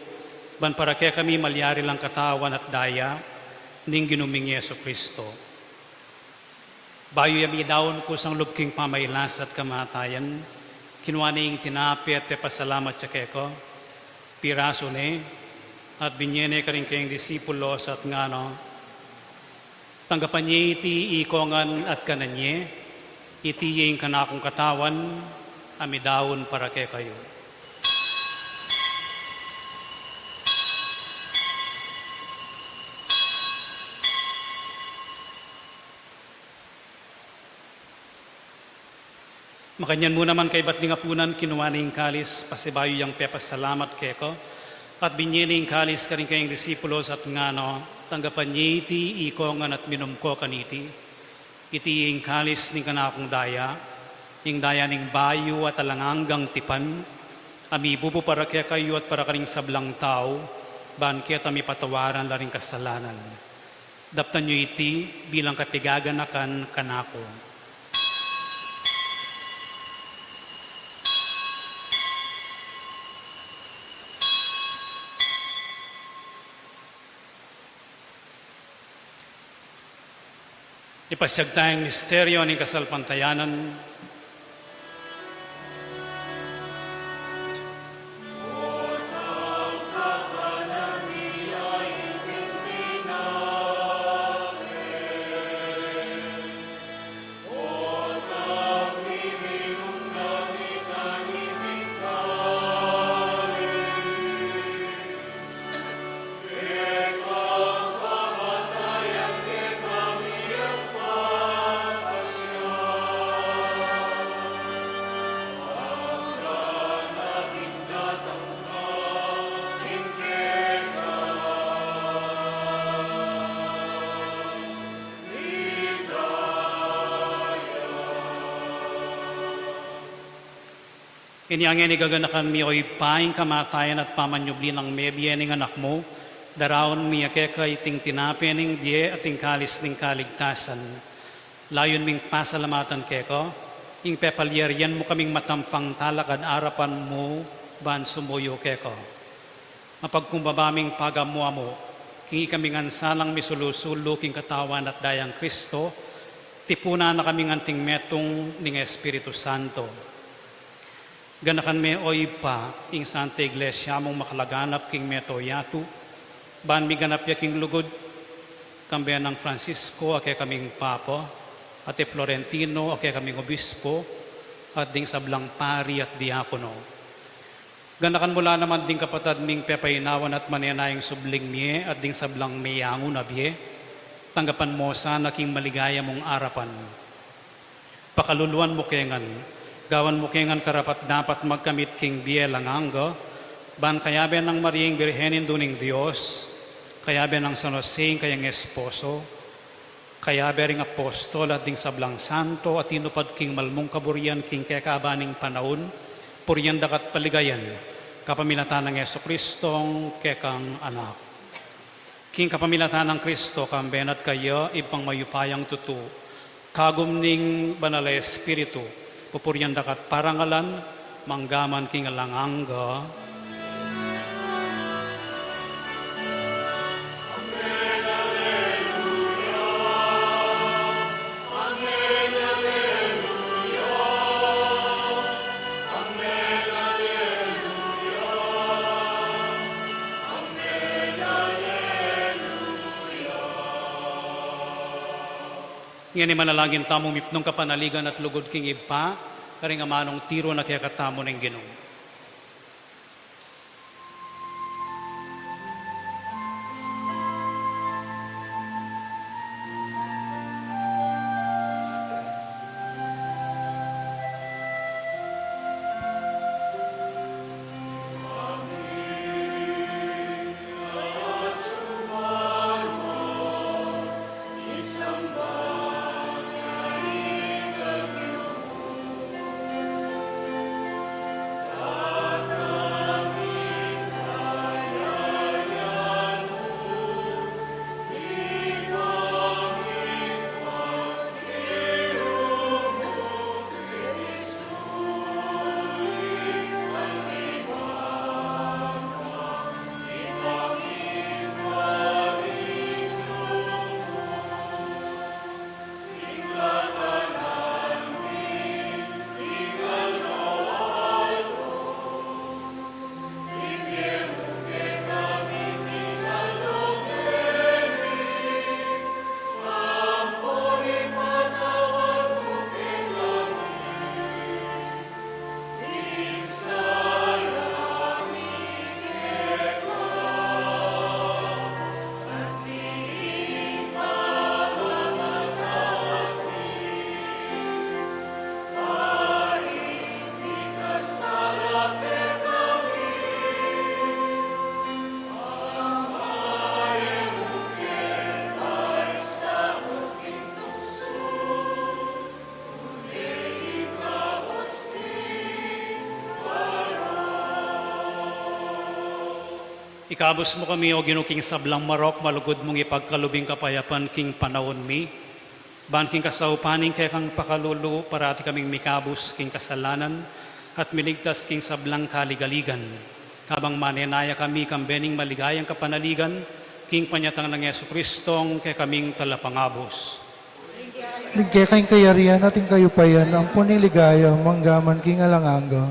ban para kekami malyari lang katawan at daya ning Ginu ming Jesucristo. Bayu ya midaun kusang lub king pamailas at kamatayan, kinua ne ing tinape at pepasalamat ya keka, pirasu ne, at binye ne karing kayang disipulos at ngana: Tanggapan ye iti ikongan at kanan ye, iti ing kanakung katawan a midaun para kekayu. Makanyan mu naman kaybat ning apunan, kinua ne ing kalis, pasibayu yang pepasalamat keka, at binye ne ing kalis karing kayang disipulos at ngana: Tanggapan ye iti ikongan at minum ko kaniti. Iti ing kalis ning kanakung daya, ing daya ning bayu at alang anggang tipan, a mibubu para kekayu at para karing sablang tau, ban keta mipatawaran la ring kasalanan. Daptan yu iti bilang kapigaganakan kanaku. Ipasiag taya ing misteryo ning kasalpantayanan. Inya ngeni gaganakan mi, o Ibpa, ing kamatayan at pamanyubli nang mebie ning Anak mu, daraun mi ya keka iting tinape ning bie at ing kalis ning kaligtasan. Layun ming pasalamatan keka ing pepalyarian mu kaming matampang talakad arapan mu ban sumuyu keka. Mapagkumbaba ming pagamu-amu king ikami ngan sanang misulu-sulu king katawan at dayang Kristo, tipunan na kaming anting metung ning Espiritu Santo. Ganakan me, o Ibpa, ing Santa Iglesia mung makalaganap king mabilug a yatu, ban miganap ya king lugud, kambe nang Francisco a kekaming Papa, at i Florentino a kekaming Obispo, at ding sablang pari at diakono. Ganakan mu la naman ding kapatad ming pepainawan at manenaya ing subling mie at ding sablang meyangu na bie, tanggapan mu sana king maligaya mung arapan. Pakaluluan mu ke ngan, gawan mu ke ngan karapat-dapat magkamit king bie alang angga, ban kayabe nang Maria ing Birhen Indu ning Dios, kayabe nang San Jose ing kayang esposo, kayabe ring apostol at ding sablang santo a tinupad king malmung kaburian king kekaban ning panaun, purian da ka at paligayan, kapamilatan nang Jesucristong kekang Anak. King kapamilatan nang Kristo, kambe na at kaya, Ibpang mayupayang tutu, kagum ning Banal a Espiritu, pupurian da ka at parangalan, mangga man king alang angga. Ngeni manalangin tamu mipnung kapanaligan at lugud king Ibpa, karing amanung tiru na kekatamu ning Ginu. Ikabus mu kami, O Ginu, king sablang marok, malugud mung ipagkalub ing kapayapan king panaun mi. Ban king kasaupan ning kekang pakalulu, parati kaming mikabus king kasalanan at miligtas king sablang kaligaligan. Kabang manenaya kami kambe ning maligayang kapanaligan, king panyatang nang Jesucristong kekaming Talapangabus. Uling keka ing kayarian at ing kayupayan, ampon ing ligaya, mangga man king alang angga.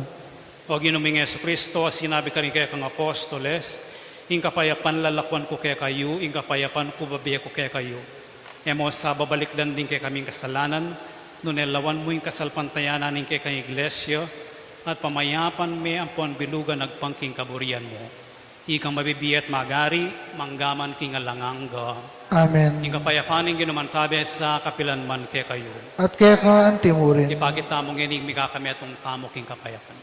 O Ginu ming Jesucristo, a sinabi karing kekang apostoles, ing kapayapan lalakwan ku kekayu, ing kapayapan ku bibie ku kekayu. E mu sa babalikdan ding kekaming kasalanan, nune lawan mu ing kasalpantayanan ning kekang Iglesia, at pamayapan me ampon bilugan agpang king kaburian mu. Ikang mabibie at magari, mangga man king alang angga. Amen. Ing kapayapan ning Ginu mantabe sa kapilan man kekayu. At keka anti mu rin. Ipakit tamu ngeni ing mikakametung tamu king kapayapan.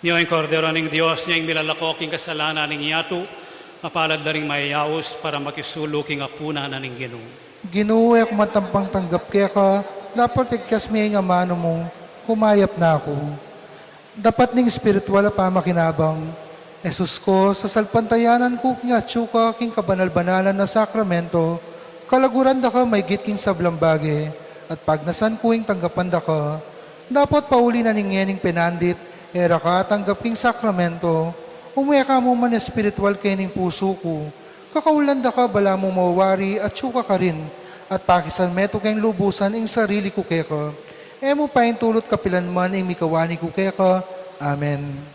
Nia ing Kordero ning Dios, nia ing milalako king kasalanan ning yatu. Mapalad la ring mayayaus para makisulu king apunan na ning Ginu. Ginu, e ku man tampang tanggap keka, dapot ikyas me ing amanu mu, kumayap na ku. Dapat ning espiritual a pamakinabang. Jesus ku, sasalpantayanan ku king atyu ka king kabanal-banalan a sakramento, kalaguran da ka maygit king sablang bage, at pagnasan ku ing tanggapan da ka. Dapot pauli na ning ngening penandit, e ra ka atanggap king sakramento, umue ka mu man espiritual kening pusu ku, kakaulan da ka balamu mawari atyu ka karin, at pakisan metung keng lubusan ing sarili ku keka. E mu paintulut kapilan man ing mikawani ku keka. Amen.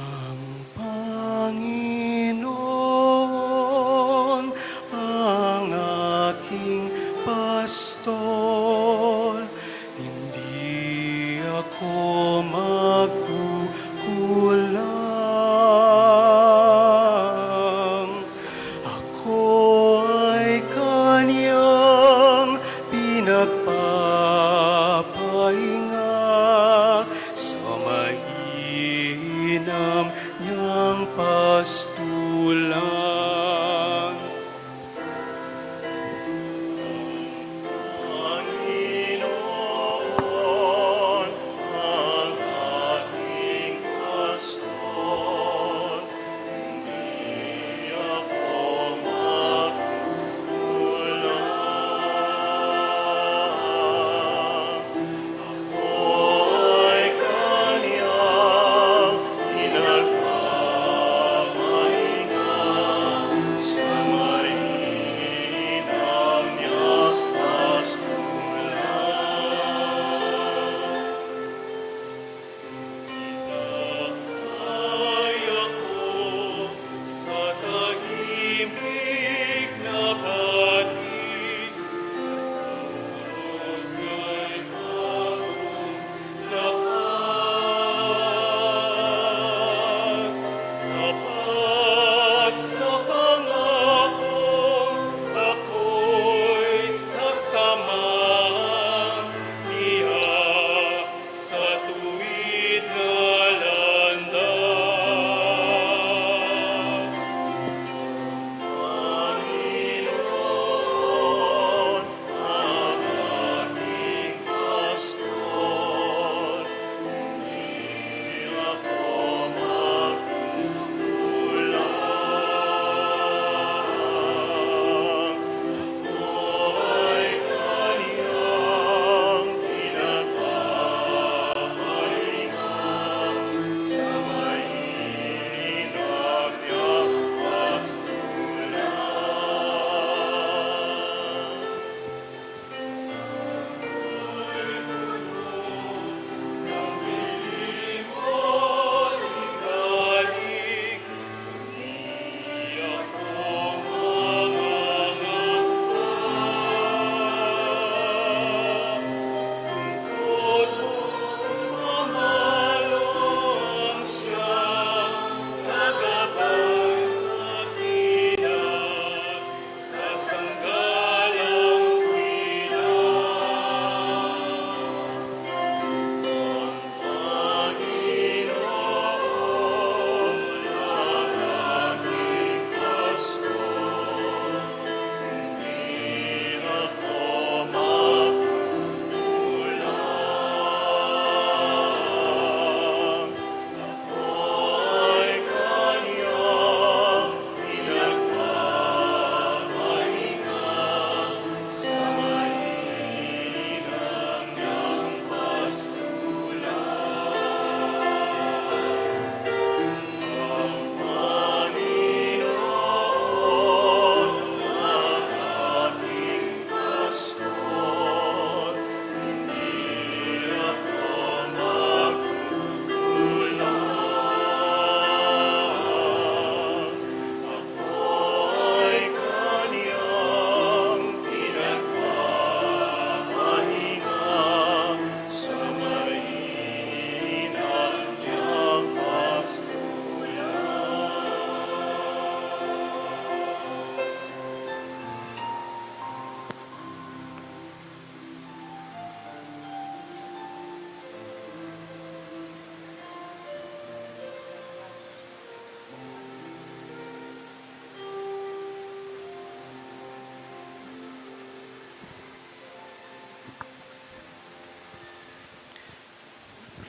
Ang Panginoon ang aking pastor, hindi ako magkukulang. Ako ay kanyang pinagpapahinga sa mainam niyang pastulan. Ang Panginoon ang aking pastor, hindi ako magkukulang. Ako'y kanyang pinagpapahinga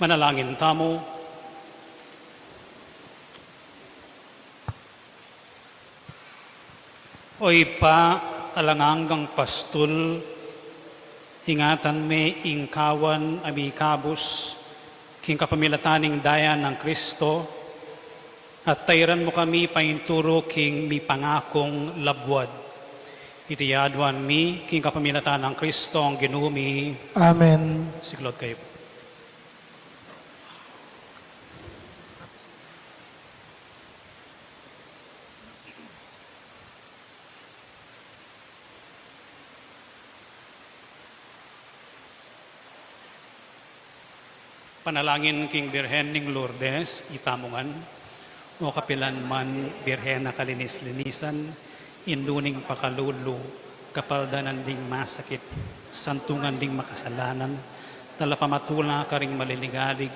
Manalangin tamu. O Ibpa, alang anggang pastul, ingatan me ing kawan a mikabus king kapamilatan ning daya nang Kristo, at tairan mu kami painturu king mipangakung labuad. Iti aduan mi king kapamilatan nang Kristong Ginu mi. Amen. Siklaud kayu. Panalangin king Birhen ning Lourdes, itamu ngan. O kapilan man Birhen a kalinis-linisan, indu ning pakalulu, kapaldanan ding masakit, santungan ding makasalanan, talapamatula karing maliligalig,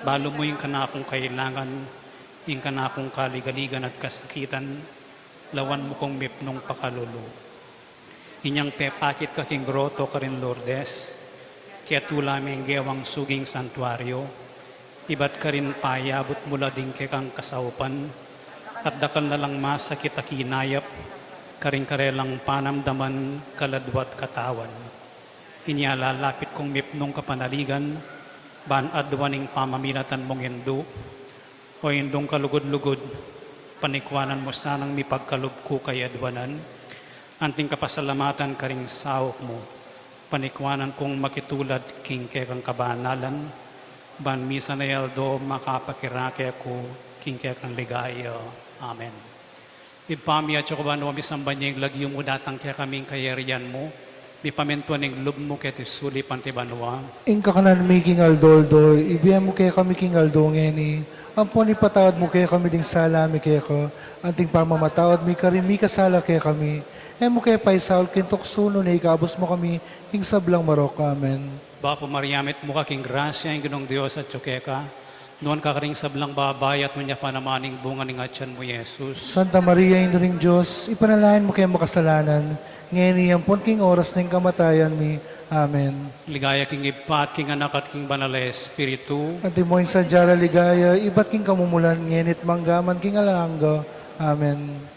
balu mu ing kanakung kailangan, ing kanakung kaligaligan at kasakitan, lawan mu kung mipnung pakalulu. Inyang pepakit ka king groto karin Lourdes, ketula me ing gewang suging santuario, ibat karin payabut mu la ding kekang kasaupan, at dakal na lang masakit a kinayap, karing karelang panamdaman, kaladwa at katawan. Inya lalapit kung mipnung kapanaligan, ban aduan ing pamamilatan mung indu, O Indung kalugud-lugud, panikwanan mu sanang mipagkalub ku kayadwanan, anting kapasalamatan karing saup mu, panikwanan kung makitulad king kekang kabanalan, ban misan a aldo makapakirake ku king kekang ligaya. Amen. Ibpa mi, atsu ka banua, misamban ya ing lagyu mu, datang kekami ing kayarian mu, mipamintuan ing lub mu keti sulip anti banua. Ing kakanan mi king aldo-aldo, ibie mu kekami king aldo ngeni, ampon ipatawad mu kekami ding sala mi keka, anting pamamatawad mi karing mikasala kekami, e mu ke paisaul king tuksu, nune ikabus mu kami king sablang marok. Amen. Bapu Maria, mitmu ka king grasya, ing Ginung Dios atyu keka, nuan ka karing sablang babai, at nuan ya pa naman ing bunga ning atyan mu, Jesus. Santa Maria, Indu ning Dios, ipanalangin mu kaming makasalanan, ngeni ampon king oras ning kamatayan mi. Amen. Ligaya king Ibpa, at king Anak, at king Banal a Espiritu. Antimo ing sadya rang ligaya, ibat king kamumulan, ngeni at mangga man king alang angga. Amen.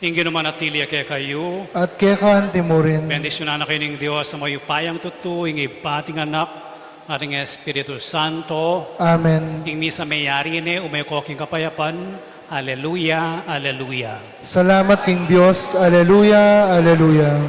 Ing Ginu manatili ya kekayu. At keka anti mu rin. Bendisyunan na kayu ning Dios a mayupayang tutu, ing Ibpa, at ing Anak, at ing Espiritu Santo. Amen. Ing misa meyari ne, ume ko king kapayapan. Aleluya, aleluya. Salamat king Dios. Aleluya, aleluya.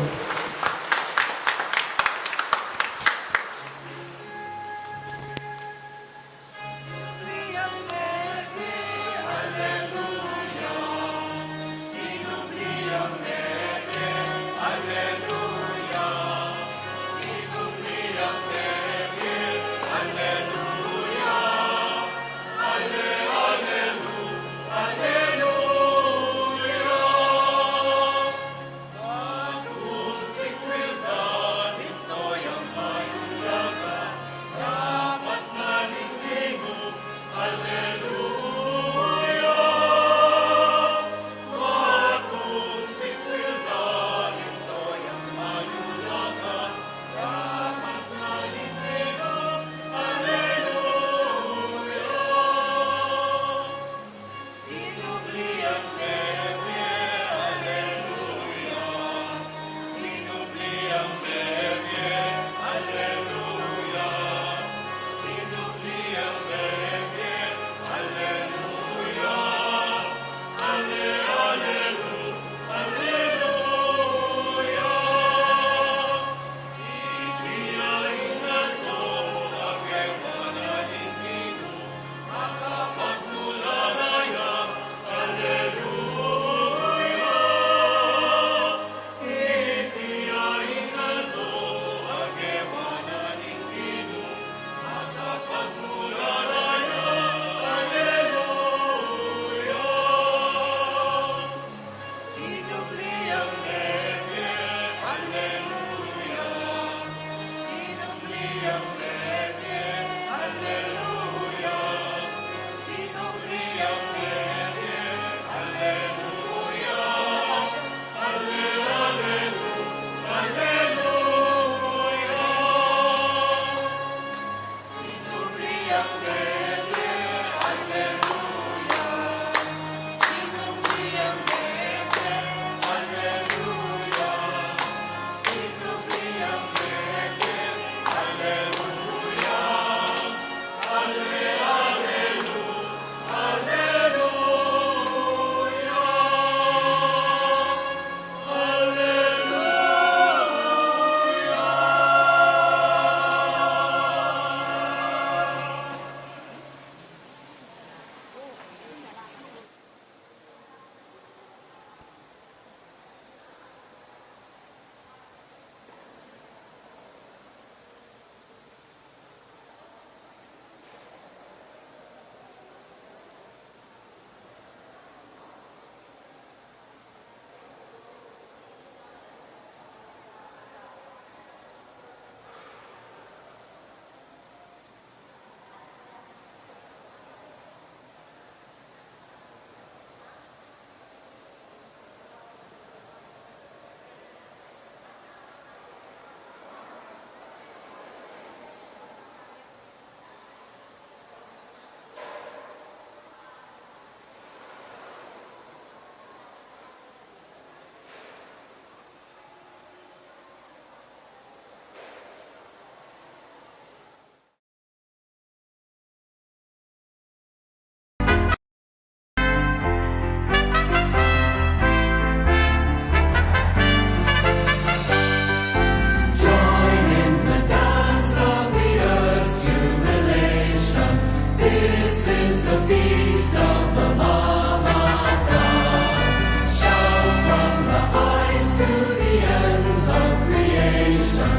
Join in the dance of the earth's jubilation. This is the feast of the love of God. Shout from the heights to the ends of creation.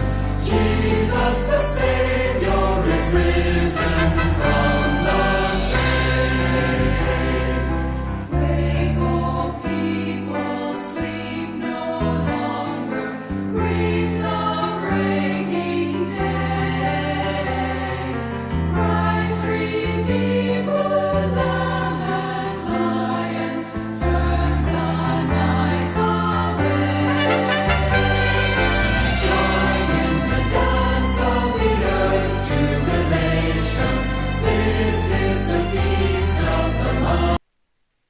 Jesus the Savior is risen.